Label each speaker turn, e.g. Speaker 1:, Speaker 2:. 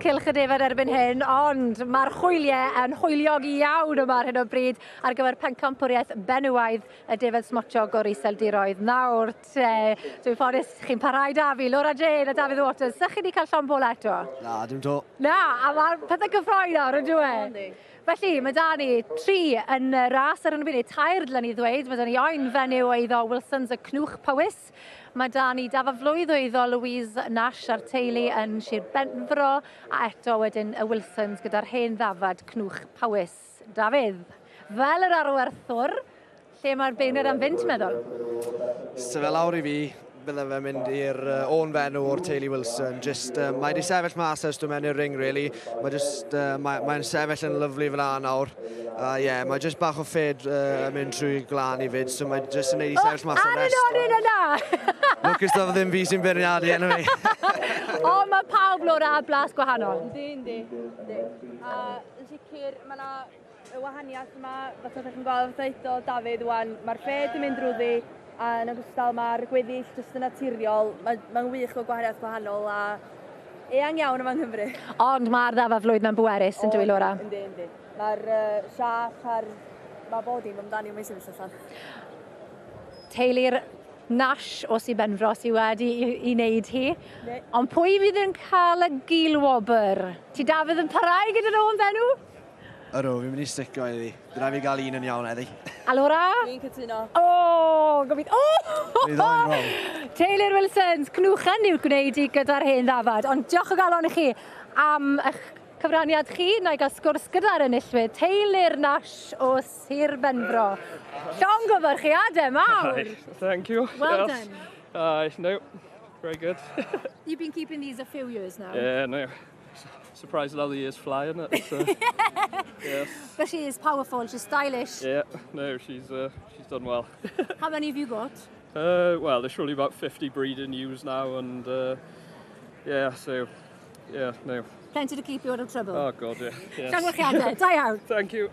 Speaker 1: cylch y defaid erbyn hyn, ond mae'r hwyliau yn hwyliog iawn yma ar hyn o bryd ar gyfer pencampwriaeth benywaidd y defaid smotiog o'r Iseldiroedd. Nawr te, dwi'n ffodus chi'n parhau da fi, Laura Jane a Dafydd Waters. Sych chi wedi cael llond bol eto?
Speaker 2: Na, dim to.
Speaker 1: Na, a mae'r pethau gyffroi nawr, yn dwi? Felly, mae da ni tri yn y ras ar hyn o bryd, neu tair dylen ni ddweud. Mae da ni oen fenyw eiddo Wilsons y Cnwch Powys. Mae da ni Dafydd Flwydd o eiddo Louise Nash a'r teulu yn Sir Benfro, a eto wedyn y Wilsons gyda'r hen ddafad Cnwch Powys. Dafydd, fel yr arwerthwr, lle mae'r beirniad am fynd, ti'n meddwl?
Speaker 2: So fe lawr i fi, bydde fe'n mynd i'r o'n fenw o'r teulu Wilson. Just, mae wedi sefyll mas ers dwi'n mewn i'r ring, really. Mae just, mae'n sefyll yn lyflu fel nawr. Yeah, mae just bach o ffed yn mynd trwy glan i fyd, so mae just yn neud i sefyll mas
Speaker 1: o'r rest. Ar y nodyn yna!
Speaker 2: Lwcus da ddim fi sy'n beirniadu, anyway.
Speaker 1: O, mae pawb lawr a blas gwahanol.
Speaker 3: Yndi, yndi. Yndi. A yn sicr, mae yna y wahaniaeth yma, fatha ydych chi'n gweld, fatha edo Dafydd wan, mae'r ffed yn mynd drwyddi, a yn ogystal mae'r gweddill jyst yn naturiol. Mae'n ma wych o gwahaniaeth gwahanol a eang iawn yma yng Nghymru.
Speaker 1: Ond mae'r ddafad flwydd mewn bwerus yn dwi, Laura?
Speaker 3: Yndi, yndi. Mae'r siap a'r... Mae bod dim amdani mae'n sefyll allan.
Speaker 1: Teulu'r Nash o Sir Benfro sydd wedi i wneud hi. Ne. Ond pwy fydd yn cael y gilwobr? Ti Dafydd yn parhau gyda nhw yn fenw?
Speaker 2: Ydw, fi'n mynd i sticio iddi. Bydd rhaid fi gael un yn iawn heddi.
Speaker 1: A Laura?
Speaker 3: Fi'n cytuno.
Speaker 1: O, gobeithio. O!
Speaker 2: Bydd o'n wrong.
Speaker 1: Taylor Wilsons, cnwchen yw'r gwneud i gyda'r hen ddafad. Ond diolch o galon i chi am eich cyfraniad chi. Na i gael sgwrs gyda'r enillwyr. Taylor Nash o Sir Benfro. Llongyfarchiadau mawr.
Speaker 4: Hi, thank you.
Speaker 1: Well
Speaker 4: yes.
Speaker 1: done.
Speaker 4: No, very good.
Speaker 1: You've been keeping these a few years now.
Speaker 4: Yeah, no. Surprised how the years fly, isn't it? So, yes.
Speaker 1: But she is powerful, she's stylish.
Speaker 4: Yeah, no, she's done well.
Speaker 1: How many have you got?
Speaker 4: Well, there's surely about 50 breeding ewes now, and yeah, so, yeah, no.
Speaker 1: Plenty to keep you out of trouble.
Speaker 4: Oh, God, yeah. Yes.
Speaker 1: Llongyfarchiadau, da iawn.
Speaker 4: Thank you.